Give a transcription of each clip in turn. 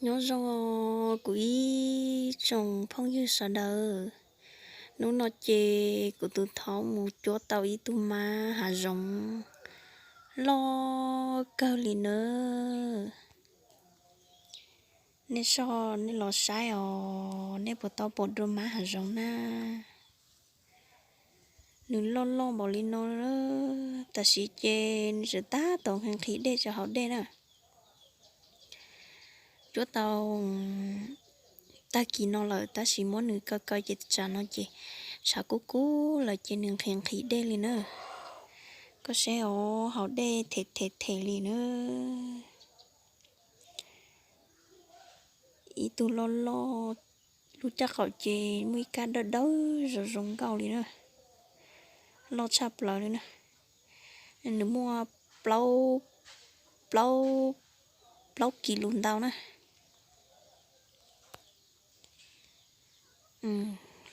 Nyob zoo kuv ib tsoom phooj ywg sawv daws. Hnub no ces kuv tus thaub mus cuab tau ib tug mab hav zoov loj kawg li nawb. Nej soj nej los saib os, nej puas tau pom dua mab hav zoov na? Nws loj loj npaum li no, tam sim ces nws tseem tab tom nqhis nqhis dej rau hauv dej na. Cuab tau tag kis no lawm tab sis muab nws kaw kaw ces tsam no ces tshav kub kub lawm ces nws nqhis nqhis dej li na. Koj saib os, hauv dej them them them li na. Ib tug loj loj, lub caj qaum ces muaj ib kab dawb dawb zoo zoo nkauj li na. Loj tshaj plaws li na. Nws muaj plaub, plaub, plaub kis lus ntau na.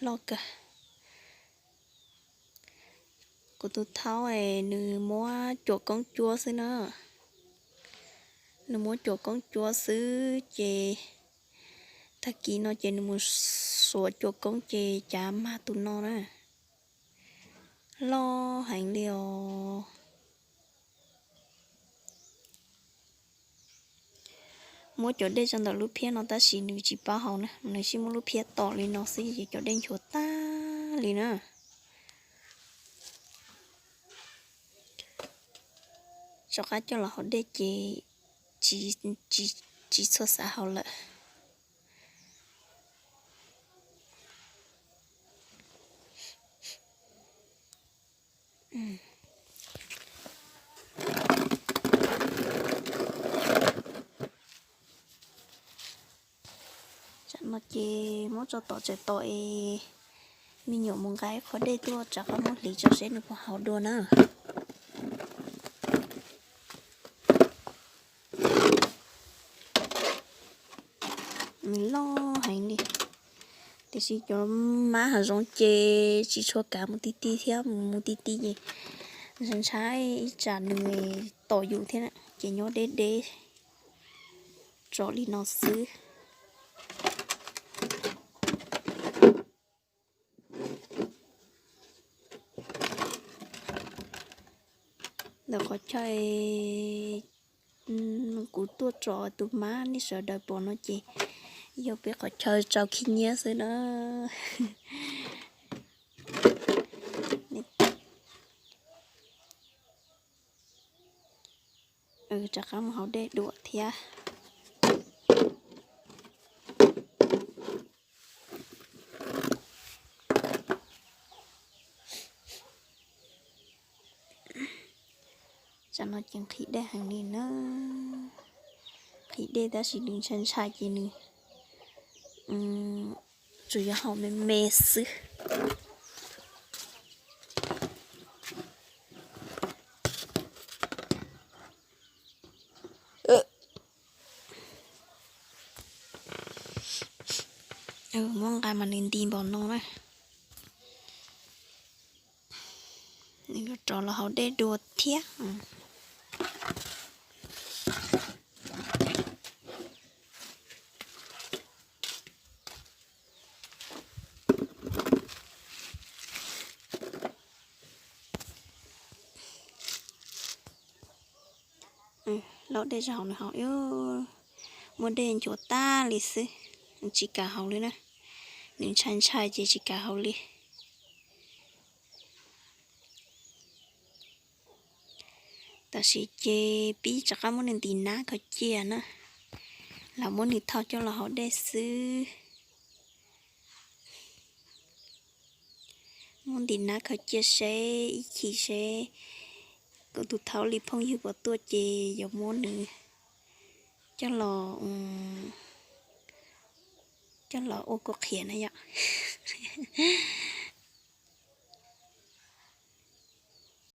Loj kawg. Kuv tus thaub es nws muab cuam koob cuab xwb na. Nws muab cuam koob cuab xwb ces tag kis no ces nws mus xuas cuam koob ces cav mag tus no na. Loj heev li os. Muab cov dej tso ntawm lub phiab no tab sis nws tsis paub haus na, nws sib muab lub phiab tom li no xwb ces cov dej nchuav tag li na. Rov qab coj los haus dej ces tsis txhua xav haus lawm. Tsam no ces muab tso tom tsev tom es me nyuam mus nqa ib qho dej tuaj rov qab muab hliv tso seb nws puas haus dua na. Nws loj heev li, tiam sis cov mab hav zoov ces tsis tshua kav mus ti ti thiab, mus ti ti ces ntshai ntshai ib tsam nws tom yus thiab ces nyob deb deb tso li no xwb. Ntawm qhov chaw kuv tuaj tso tus mab nej sawv daws pom no ces yog peb qhov chaw tsau khib nyiab xwb na. Rov qab mus haus dej dua thiab. Tsam no ces nqhis dej heev li na. Nqhis dej tab sis nws ntshai ntshai ces nws tsuas yog haus me me xwb. Muab nqa mas nws nti npaum no na. Nws yuav rov los haus dej dua thiab. Los dej zaum nws haus, muab dej nchuav tag li xwb, tsis kam haus li na. Nws ntshai ntshai ces tsis kam haus li. Tam sim ces pib rov qab muab nws ntim nab kho cia na, los muab nws thau coj los haus dej xwb. Muab ntim nab kho cia seb ib chim seb kuv tus thaub li phooj ywg puas tuaj ces yuav muab nws coj los, coj los ua kuv qhia na yom.